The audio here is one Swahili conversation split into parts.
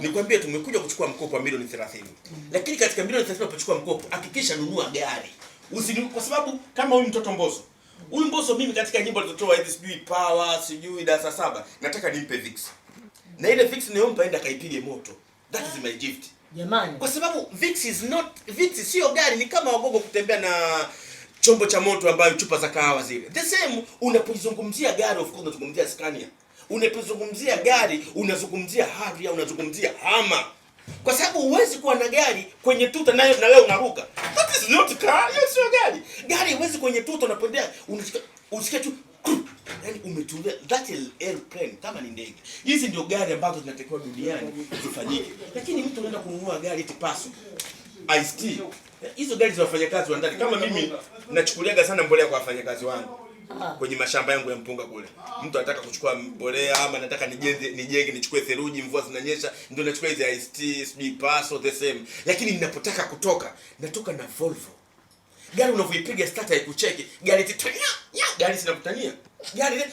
Nikwambie, tumekuja kuchukua mkopo wa milioni 30. Lakini katika milioni 30 unapochukua mkopo, hakikisha nunua gari. Usini, kwa sababu kama huyu mtoto Mbosso. Huyu Mbosso mimi katika nyimbo alizotoa hizi, sijui Power, sijui Darasa Saba, nataka nimpe Vitz. Na ile Vitz niyompa, enda kaipige moto. That is my gift. Jamani. Kwa sababu Vitz is not, Vitz sio gari, ni kama Wagogo kutembea na chombo cha moto ambayo chupa za kahawa zile. The same, unapozungumzia gari, of course unazungumzia Scania. Unapozungumzia gari unazungumzia Harrier, unazungumzia Hummer. Kwa sababu huwezi kuwa na gari kwenye tuta nayo na wewe unaruka. That is not car, hiyo sio gari. Gari huwezi kwenye tuta unapendea, unasikia usikia tu, yaani umetulia, that is airplane kama ni ndege. Hizi ndio gari ambazo zinatakiwa duniani zifanyike. Lakini mtu anaenda kununua gari eti Passo, IST. Hizo gari za wafanyakazi wa ndani. Kama mimi nachukuliaga sana mbolea kwa wafanyakazi wangu kwenye mashamba yangu ya mpunga kule. Mtu anataka kuchukua mbolea ama nataka nijenge nichukue theluji, mvua zinanyesha, ndio nachukua hizi IST, sijui Passo, the same. Lakini ninapotaka kutoka, natoka na Volvo. Gari unavyoipiga start haikucheki. Gari titania, ya, gari zinakutania. Gari ile.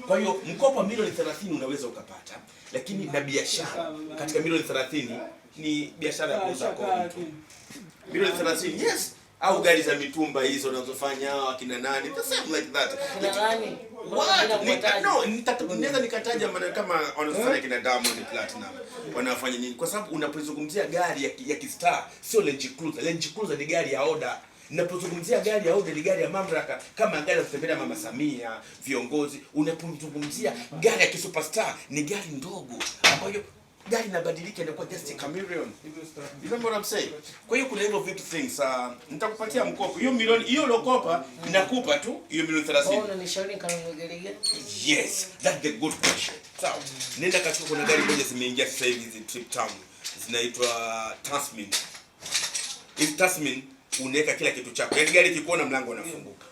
Kwa hiyo mkopo wa milioni 30 unaweza ukapata, lakini na biashara katika milioni 30 ni biashara ya kuuza kodi tu. Milioni 30, yes, au gari za mitumba hizo unazofanya akina nani, the same like that. Kina nani? What? Mbona No, naweza nikataja maana kama wanazofanya kina Diamond Platinum wanafanya nini? Kwa sababu unapozungumzia gari ya kistar sio Range Cruiser. Range Cruiser ni gari ya oda. Unapozungumzia gari ya oda ni gari ya mamlaka, kama gari ya kutembelea Mama Samia, viongozi. Unapozungumzia gari ya kisuperstar ni gari ndogo ambayo gari inabadilika, inakuwa just a chameleon. You know what I'm saying? Kwa hiyo kuna hivyo vitu things. Nitakupatia mkopo. Hiyo milioni hiyo uliokopa nakupa tu hiyo milioni 30. Kwa hiyo unanishauri nikanunue gari gani? Yes, that's the good question. Sawa. Nenda kachukua, kuna gari moja zimeingia sasa hivi hizi trip town. Zinaitwa Tasmin. Hizi Tasmin unaweka kila kitu chako. Yaani gari ikikuona mlango unafunguka.